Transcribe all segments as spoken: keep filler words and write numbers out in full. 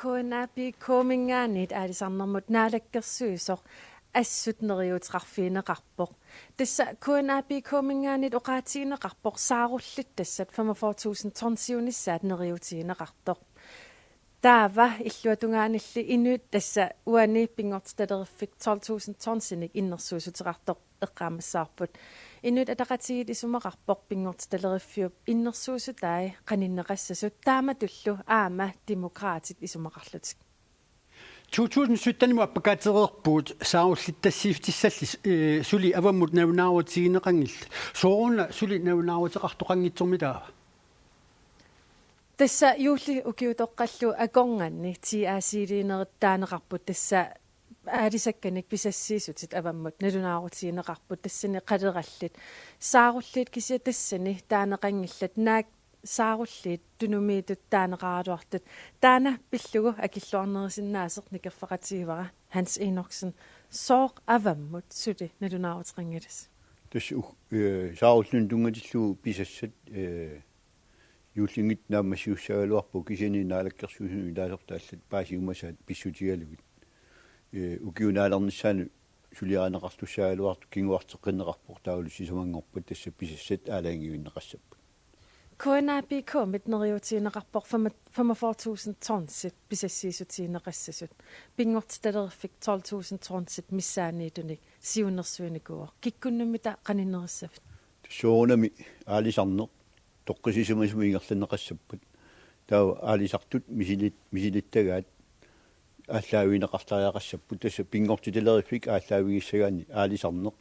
K N A P K-minngaanniit aalisarnermut naalakkersuisoq assut neriuuteqarfigineqarpoq. Tassa K N A P K-minngaanniit oqaatigineqarpoq saarullittassat femogfyrre tusind tonsiunissaat neriuutigineqartoq. Taava illuatungaanilli inuit tassa uani pinngortitaleriffik tolv tusind tonsinik innersuussuteqartoq eqqaamassavarput. Inuit Ataqatigiit isumaqarpoq pinngortitaleriffiup innersuussutai qaninneqassasut taamatullu aamma Demokraatit isumaqarlutik. To tusind syttenimut appakaatereerpugut saarullittassiiffissalli, eh, suli avammut nalunaarutigineqanngillat. Sooruna suli nalunaaruteqartoqanngitsormi taava? Tassa juulli ukiutoqqallu akornanni T A C-liinerit taaneqarput tassa aalisakkanik pisassiissutit avammut nalunaarutigineqarput tassani qalerallit. Saarulliit kisianni tassani taaneqanngillat naak saarulliit tunumiitut taaneqaraluartut. Taanna pillugu akilluarnerisinnaasoq nikerfaqatigivara Hans Enoksen. Sooq avammut suli nalunaaruteqanngilasi? Tassa u-, eh, saarullinut tunngatillugu pisassat, eh, juullinngitsoq naammassisussaagaluarpugut kisianni naalakkersuisunut ilaasortat allat paasiumasaat pissutigalugit. Eh, ukiup naalernissaanut suliarineqartussaagaluartut kinguarteqqinneqarpoq taavalu sisamanngorpat tassa pisassat aalajangiunneqassapput. K N A P K-mit neriuutigineqarpoq fem-, femogfyrre tusind tonsit pisassiissutigineqassasut. Pinngortitaleriffik tolv tusind tonsit missaanniittunik siunnersuinikuuvoq. Kikkunnummita qaninnerissavit? Soorunami aalisarneq toqqissisimasumik ingerlanneqassappat. Taava aalisartut misilit-, misilittagaat aallaavigineqartariaqassapput. Tassa pinngortitaleriffik aallaavigissagaanni aalisarneq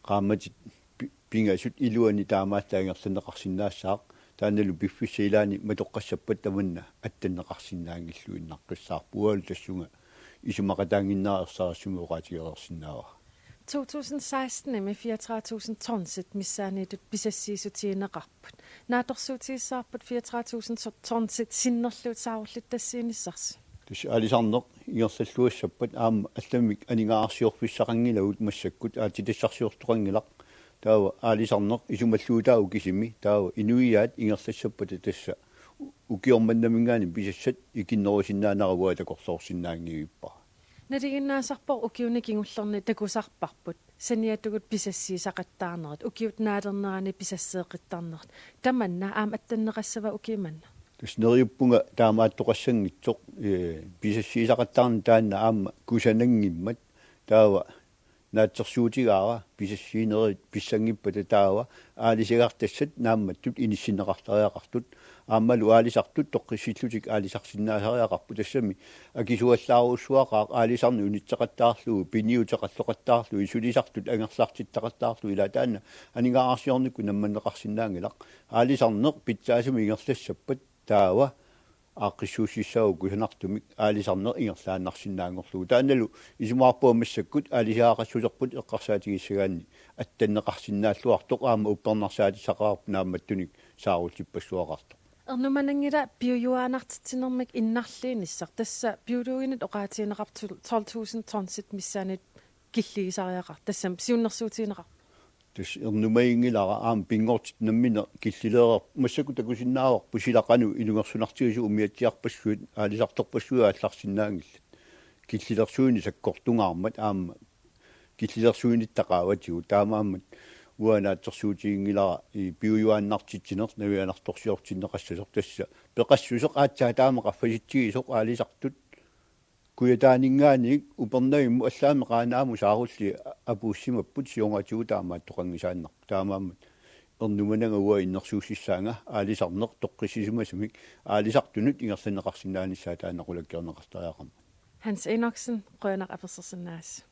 qaammatit pi-, pingasut iluanni taamaallaat ingerlanneqarsinnaassaaq. Taannalu piffissap ilaani matoqqassappat tamanna attanneqarsinnaanngilluinnaqqissaarpoq. Uagut tassunga isumaqataannginnerani ersarissumik oqaatigereersinnaavara. To tusind seksten-imi fireogtredive tusind tonsit missaanniittut pisassiissutigineqarput. Naatsorsuutigissavarput fireogtredive tusind tonsit sinnerlugit saarullittassiinissarsi? Tassa aalisarneq ingerlalluassappat aamma allamik aningaasarsiorfissaqanngilagut massakkut aatsitassarsiortoqanngilaq. Taava aalisarneq isumalluutaavoq kisimi. Taava inuiaat ingerlassappata tassa u-, ukioq mannaminngaanniit pisassat ikinnerusinnaanera uanga takorloorsinnaanngivippara. Nalinginnaasarpoq ukiuni kingullerni takusarparput saniatigut pisassiisaqattaarnerit, ukiup naalernerani pisasseeqqittarnerit. Tamanna aamma attanneqassava ukioq manna? Tassa neriuppunga taamaattoqassanngitsoq, eh, pisassiisaqattaarneq taanna aamma kusananngimmat. Taava naatsorsuutigaara pisassiinerit pissanngippata taava aalisagartassat naammattut inissinneqartariaqartut. Aammalu aalisartut toqqissillutik aalisarsinnaasariaqarput tassami akisuallaarujussuaqaaq aalisarneq unitseqattaarlugu, piniuteqalloqattaarlugit, sulisartut angerlartittaqattaarlugit, ilaa taanna aningaasarsiornikkut nammanneqarsinnaanngilaq. Aalisarneq pitsaasumik ingerlassappat taava aaqqissuussissaagut kusanartumik aalisarneq ingerlaannarsinnaanngorlugu. Taannalu isumaqarpunga massakkut aalisagaqassuserput eqqarsaatigissagaanni attanneqarsinnaalluartoq aamma uppernarsaatisaqaaq naammattunik saarullippassuaqartoq. Ernumananngilaq piujuaannartitsinermik innarliinissaq. Tassa biologinit oqaatigineqartut tolv tusind tonsit missaanniittut killigisariaqartoq. Tassami siunnersuutigineqarpoq. Tassa ernumaginngilara aamma pinngortitaq nammineq killilereerpoq. Massakkut takusinnaavarput sila qanoq ilungersunartigisoq umiatsiarpassuit aalisartorpassuit aallarsinnaanngillat. Killilersuineq sakkortungaarmat aamma killilersuinitta qaavatigut taamaammat uanga naatsorsuutiginngilara i piujuaannartitsineq navianartorsiortinneqassasoq tassa peqassuseq aatsaat taama qaffasitsigisoq aalisartut Kujataaninngaanniit Upernavimmut allaammi Qaanaamut saarulliit apuussimapput siornatigut taamaattoqanngisaannarpoq. Taamaammat ernumananga uanga innersuussissaanga aalisarneq toqqissisimasumik aalisartunut ingerlanneqarsinnaanissaa taanna qulakkeerneqartariaqarmat. Hans Enoksen, qujanaq apersorsinnaagavit.